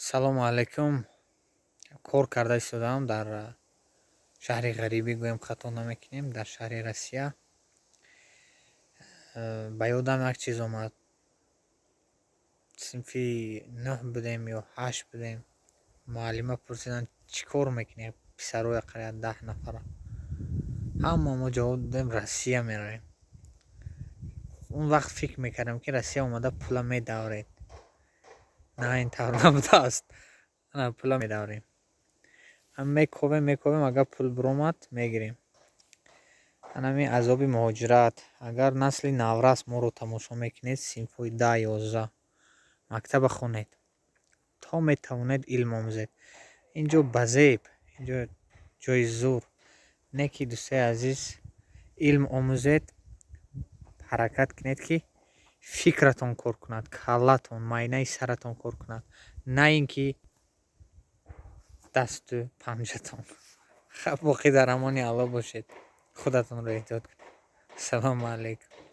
Салому алайкум. Кор карда истодаам дар шаҳри ғарибӣ, гӯем, хато намекунем, дар шаҳри Россия. Ба ёдам як чиз омад. Синфи нӯҳ будем ё ҳашт будем, муаллима пурсиданд: «Чӣ кор мекунӣ, писароя?» Қариб 10 нафара ҳама мо ҷавоб додем: «Россия меравем». Он вақт фикр мекардем, ки Россия омада пула медавред. На, ин тавр набудааст. Пула медаврем, мековем, мековем, агар пул биромад, мегирем. Анами азоби муҳоҷират. Агар насли наврас моро тамошо мекунед, синфҳои 10, 11, мактаба хонед, то метавонед илм омӯзед. Инҷо базеб, инҷо ҷои зур не ки, дӯстои азиз, илм омӯзед, ҳаракат кунед, ки фикратон кор кунад, каллатон, майнаи саратон кор кунад, на ин ки дасту панҷатон. Боқӣ дар амони Аллоҳ бошед, худатонро эҳтиёт кунед. Ассалому алайкум.